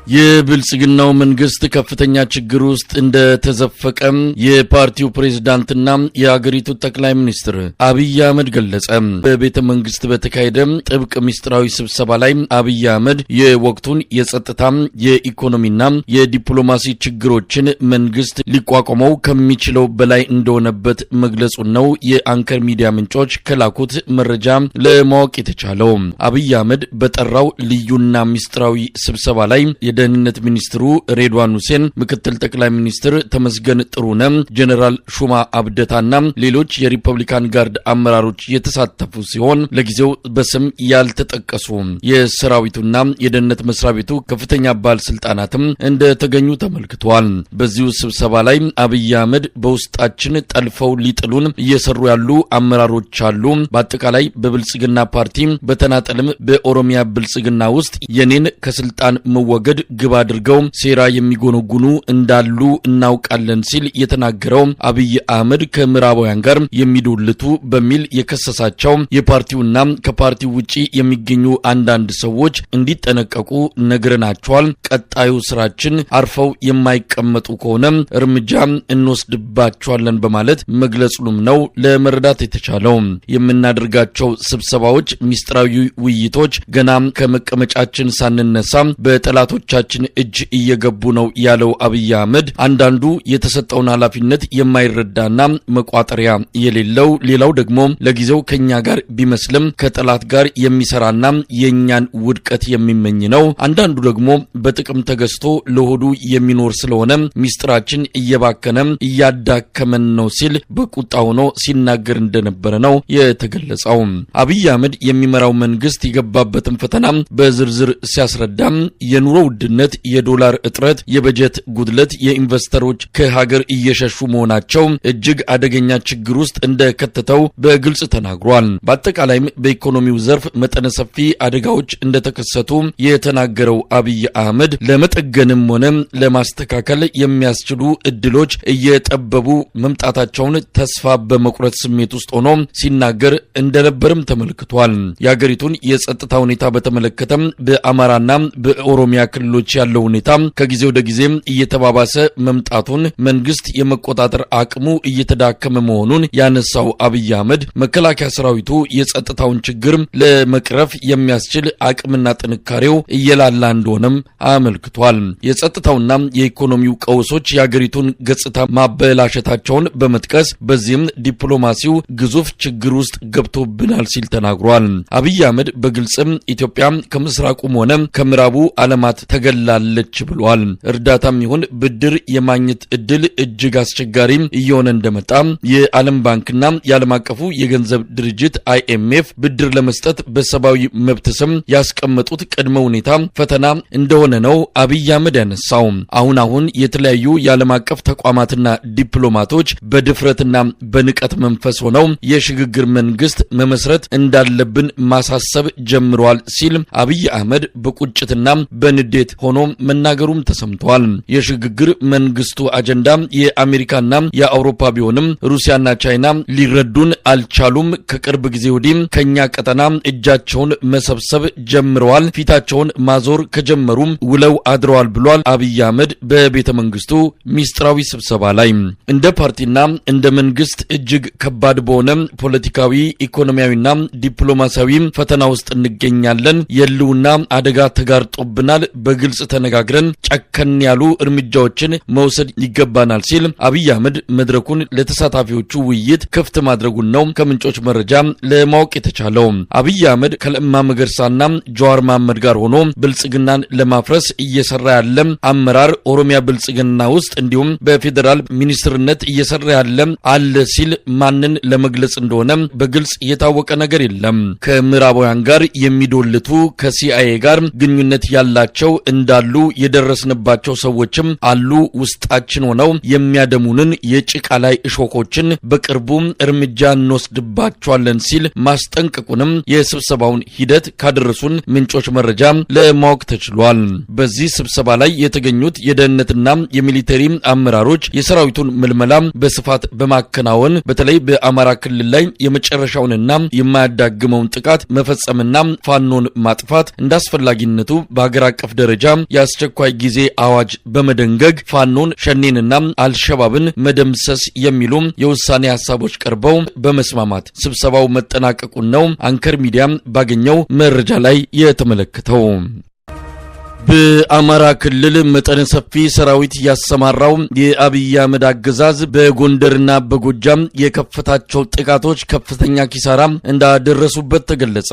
የብልጽግናው መንግስት ከፍተኛ ችግር ውስጥ እንደተዘፈቀ የፓርቲው ፕሬዝዳንትና የአገሪቱ ጠቅላይ ሚኒስትር አብይ አህመድ ገለጸ። በቤተ መንግስት በተካሄደ ጥብቅ ምስጢራዊ ስብሰባ ላይ አብይ አህመድ የወቅቱን የጸጥታ፣ የኢኮኖሚና የዲፕሎማሲ ችግሮችን መንግስት ሊቋቋመው ከሚችለው በላይ እንደሆነበት መግለጹን ነው የአንከር ሚዲያ ምንጮች ከላኩት መረጃ ለማወቅ የተቻለው። አብይ አህመድ በጠራው ልዩና ምስጢራዊ ስብሰባ ላይ የደህንነት ሚኒስትሩ ሬድዋን ሁሴን፣ ምክትል ጠቅላይ ሚኒስትር ተመስገን ጥሩነህ፣ ጀኔራል ሹማ አብደታና ሌሎች የሪፐብሊካን ጋርድ አመራሮች የተሳተፉ ሲሆን ለጊዜው በስም ያልተጠቀሱ የሰራዊቱና የደህንነት መስሪያ ቤቱ ከፍተኛ ባለስልጣናትም እንደተገኙ ተመልክቷል። በዚሁ ስብሰባ ላይ አብይ አህመድ በውስጣችን ጠልፈው ሊጥሉን እየሰሩ ያሉ አመራሮች አሉ፣ በአጠቃላይ በብልጽግና ፓርቲ በተናጠልም በኦሮሚያ ብልጽግና ውስጥ የኔን ከስልጣን መወገድ ግብ አድርገው ሴራ የሚጎነጉኑ እንዳሉ እናውቃለን ሲል የተናገረው አብይ አህመድ ከምዕራባውያን ጋር የሚዶልቱ በሚል የከሰሳቸው የፓርቲውና ከፓርቲው ውጪ የሚገኙ አንዳንድ ሰዎች እንዲጠነቀቁ ነግረናቸዋል። ቀጣዩ ስራችን አርፈው የማይቀመጡ ከሆነ እርምጃ እንወስድባቸዋለን በማለት መግለጹንም ነው ለመረዳት የተቻለው። የምናደርጋቸው ስብሰባዎች፣ ሚስጥራዊ ውይይቶች ገና ከመቀመጫችን ሳንነሳ በጠላቶቻችን እጅ እየገቡ ነው ያለው አብይ አህመድ አንዳንዱ የተሰጠውን ኃላፊነት የማይረዳና መቋጠሪያ የሌለው፣ ሌላው ደግሞ ለጊዜው ከኛ ጋር ቢመስልም ከጠላት ጋር የሚሰራና የኛን ውድቀት የሚመኝ ነው። አንዳንዱ ደግሞ በጥቅም ተገዝቶ ለሆዱ የሚኖር ስለሆነ ሚስጥራችን እየባከነ እያዳከመን ነው ሲል በቁጣ ሆኖ ሲናገር እንደነበረ ነው የተገለጸው። አብይ አህመድ የሚመራው መንግስት የገባበትን ፈተና በዝርዝር ሲያስረዳም የኑሮ ውድነት፣ የዶላር እጥረት፣ የበጀት ጉድለት፣ የኢንቨስተሮች ከሀገር እየሸሹ መሆናቸው እጅግ አደገኛ ችግር ውስጥ እንደከተተው በግልጽ ተናግሯል። በአጠቃላይም በኢኮኖሚው ዘርፍ መጠነ ሰፊ አደጋዎች እንደተከሰቱ የተናገረው አብይ አህመድ ለመጠገንም ሆነ ለማስተካከል የሚያስችሉ እድሎች እየጠበቡ መምጣታቸውን ተስፋ በመቁረጥ ስሜት ውስጥ ሆኖ ሲናገር እንደነበርም ተመልክቷል። የሀገሪቱን የጸጥታ ሁኔታ በተመለከተም በአማራና በኦሮሚያ ክልሎች ያለው ሁኔታ ከጊዜ ወደ ጊዜ እየተባባሰ መምጣቱን፣ መንግስት የመቆጣጠር አቅሙ እየተዳከመ መሆኑን ያነሳው አብይ አህመድ መከላከያ ሰራዊቱ የጸጥታውን ችግር ለመቅረፍ የሚያስችል አቅምና ጥንካሬው እየላላ እንደሆነም አመልክቷል። የጸጥታውና የኢኮኖሚው ቀውሶች የአገሪቱን ገጽታ ማበላሸታቸውን በመጥቀስ በዚህም ዲፕሎማሲው ግዙፍ ችግር ውስጥ ገብቶብናል ሲል ተናግሯል። አብይ አህመድ በግልጽም ኢትዮጵያ ከምስራቁም ሆነ ከምዕራቡ ዓለማት ተገላለች ብሏል። እርዳታም ይሁን ብድር የማግኘት እድል እጅግ አስቸጋሪ እየሆነ እንደመጣ፣ የዓለም ባንክና የዓለም አቀፉ የገንዘብ ድርጅት አይኤምኤፍ ብድር ለመስጠት በሰብአዊ መብት ስም ያስቀመጡት ቅድመ ሁኔታ ፈተና እንደሆነ ነው አብይ አህመድ ያነሳው። አሁን አሁን የተለያዩ የዓለም አቀፍ ተቋማትና ዲፕሎማቶች በድፍረትና በንቀት መንፈስ ሆነው የሽግግር መንግስት መመስረት እንዳለብን ማሳሰብ ጀምረዋል ሲል አብይ አህመድ በቁጭትና በንዴት ሆኖ መናገሩም ተሰምቷል። የሽግግር መንግስቱ አጀንዳ የአሜሪካና የአውሮፓ ቢሆንም ሩሲያና ቻይና ሊረዱን አልቻሉም። ከቅርብ ጊዜ ወዲህ ከኛ ቀጠና እጃቸውን መሰብሰብ ጀምረዋል። ፊታቸውን ማዞር ከጀመሩም ውለው አድረዋል ብሏል አብይ አህመድ በቤተ መንግስቱ ሚስጥራዊ ስብሰባ ላይ። እንደ ፓርቲና እንደ መንግስት እጅግ ከባድ በሆነ ፖለቲካዊ፣ ኢኮኖሚያዊና ዲፕሎማሲያዊ ፈተና ውስጥ እንገኛለን። የህልውና አደጋ ተጋርጦብናል። በግልጽ ተነጋግረን ጨከን ያሉ እርምጃዎችን መውሰድ ይገባናል ሲል አብይ አህመድ መድረኩን ለተሳታፊዎቹ ውይይት ክፍት ማድረጉን ነው ከምንጮች መረጃ ለማወቅ የተቻለው። አብይ አህመድ ከለማ መገርሳና ጀዋር መሐመድ ጋር ሆኖ ብልጽግናን ለማፍረስ እየሰራ ያለ አመራር ኦሮሚያ ብልጽግና ውስጥ እንዲሁም በፌዴራል ሚኒስትርነት እየሰራ ያለ አለ ሲል ማንን ለመግለጽ እንደሆነ በግልጽ የታወቀ ነገር የለም። ከምዕራባውያን ጋር የሚዶልቱ፣ ከሲአይኤ ጋር ግንኙነት ያላቸው እንዳሉ የደረስንባቸው ሰዎችም አሉ። ውስጣችን ሆነው የሚያደሙንን የጭቃ ላይ እሾኮችን በቅርቡ እርምጃ እንወስድባቸዋለን ሲል ማስጠንቀቁንም የስብሰባውን ሂደት ካደረሱን ምንጮች መረጃ ለማወቅ ተችሏል። በዚህ ስብሰባ ላይ የተገኙት የደህንነትና የሚሊተሪ አመራሮች የሰራዊቱን ምልመላ በስፋት በማከናወን በተለይ በአማራ ክልል ላይ የመጨረሻውንና የማያዳግመውን ጥቃት መፈጸምና ፋኖን ማጥፋት እንዳስፈላጊነቱ በሀገር አቀፍ ደረጃ ደረጃ የአስቸኳይ ጊዜ አዋጅ በመደንገግ ፋኖን፣ ሸኔንና አልሸባብን መደምሰስ የሚሉ የውሳኔ ሀሳቦች ቀርበው በመስማማት ስብሰባው መጠናቀቁን ነው አንከር ሚዲያ ባገኘው መረጃ ላይ የተመለከተው። በአማራ ክልል መጠነ ሰፊ ሰራዊት ያሰማራው የአብይ አህመድ አገዛዝ በጎንደርና በጎጃም የከፈታቸው ጥቃቶች ከፍተኛ ኪሳራ እንዳደረሱበት ተገለጸ።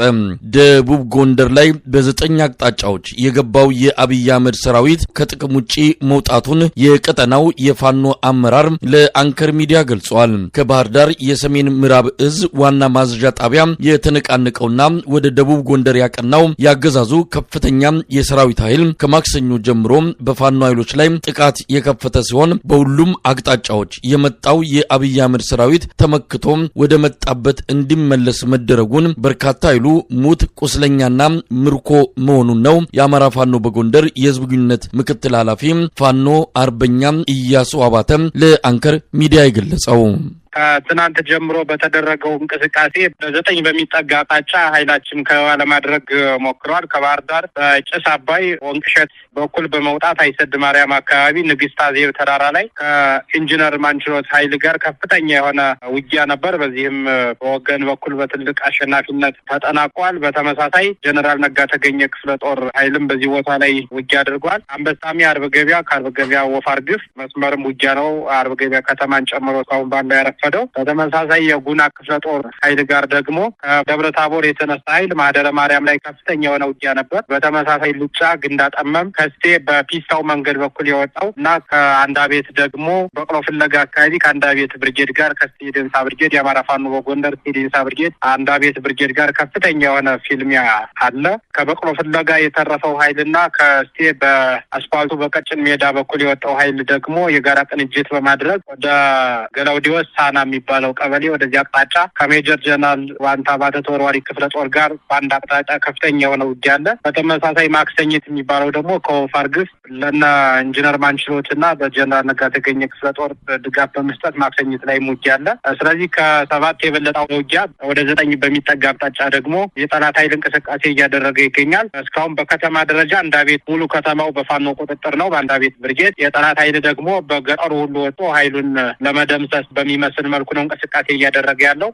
ደቡብ ጎንደር ላይ በ9 አቅጣጫዎች የገባው የአብይ አህመድ ሰራዊት ከጥቅም ውጪ መውጣቱን የቀጠናው የፋኖ አመራር ለአንከር ሚዲያ ገልጿል። ከባህር ዳር የሰሜን ምዕራብ እዝ ዋና ማዘዣ ጣቢያ የተነቃነቀውና ወደ ደቡብ ጎንደር ያቀናው ያገዛዙ ከፍተኛ የሰራዊት ኃይል ከማክሰኞ ጀምሮ በፋኖ ኃይሎች ላይ ጥቃት የከፈተ ሲሆን በሁሉም አቅጣጫዎች የመጣው የአብይ አህመድ ሰራዊት ተመክቶ ወደ መጣበት እንዲመለስ መደረጉን በርካታ ኃይሉ ሙት፣ ቁስለኛና ምርኮ መሆኑን ነው የአማራ ፋኖ በጎንደር የህዝብ ግንኙነት ምክትል ኃላፊ ፋኖ አርበኛ ኢያሱ አባተ ለአንከር ሚዲያ የገለጸው። ከትናንት ጀምሮ በተደረገው እንቅስቃሴ በ9 በሚጠጋ አቅጣጫ ኃይላችን ከበባ ለማድረግ ሞክሯል። ከባህር ዳር በጭስ አባይ ወንቅሸት በኩል በመውጣት አይሰድ ማርያም አካባቢ ንግስት አዜብ ተራራ ላይ ከኢንጂነር ማንችሎት ኃይል ጋር ከፍተኛ የሆነ ውጊያ ነበር። በዚህም በወገን በኩል በትልቅ አሸናፊነት ተጠናቋል። በተመሳሳይ ጀነራል ነጋ ተገኘ ክፍለ ጦር ኃይልም በዚህ ቦታ ላይ ውጊያ አድርጓል። አንበሳሚ አርብ ገበያ፣ ከአርብ ገበያ ወፋር ግፍ መስመርም ውጊያ ነው። አርብ ገበያ ከተማን ጨምሮ እስካሁን ባለው ያረፈደው። በተመሳሳይ የጉና ክፍለ ጦር ኃይል ጋር ደግሞ ከደብረ ታቦር የተነሳ ኃይል ማህደረ ማርያም ላይ ከፍተኛ የሆነ ውጊያ ነበር። በተመሳሳይ ሉጫ፣ ግንዳ ጠመም፣ ከስቴ በፒስታው መንገድ በኩል የወጣው እና ከአንዳ ቤት ደግሞ በቅሎ ፍለጋ አካባቢ ከአንዳ ቤት ብርጌድ ጋር ከስቴ ደንሳ ብርጌድ የአማራ ፋኖ በጎንደር ስቴ ደንሳ ብርጌድ አንዳ ቤት ብርጌድ ጋር ከፍተኛ የሆነ ፊልሚያ አለ። ከበቅሎ ፍለጋ የተረፈው ኃይልና ከስቴ በአስፋልቱ በቀጭን ሜዳ በኩል የወጣው ኃይል ደግሞ የጋራ ቅንጅት በማድረግ ወደ ገላውዲዮስ ሳና የሚባለው ቀበሌ ወደዚህ አቅጣጫ ከሜጀር ጀነራል ዋንታ ባተ ተወርዋሪ ክፍለ ጦር ጋር በአንድ አቅጣጫ ከፍተኛ የሆነ ውጊያ አለ። በተመሳሳይ ማክሰኝት የሚባለው ደግሞ ከወፋርግፍ ለነ ኢንጂነር ማንችሎት እና በጀነራል ነጋ ተገኘ ክፍለ ጦር ድጋፍ በመስጠት ማክሰኝት ላይ ውጊያ አለ። ስለዚህ ከ7 የበለጠ ውጊያ ወደ 9 በሚጠጋ አቅጣጫ ደግሞ የጠላት ኃይል እንቅስቃሴ እያደረገ ይገኛል። እስካሁን በከተማ ደረጃ አንዳቤት ሙሉ ከተማው በፋኖ ቁጥጥር ነው። በአንዳቤት ብርጌድ የጠላት ኃይል ደግሞ በገጠሩ ሁሉ ወጥቶ ኃይሉን ለመደምሰስ በሚመስል መልኩ ነው እንቅስቃሴ እያደረገ ያለው።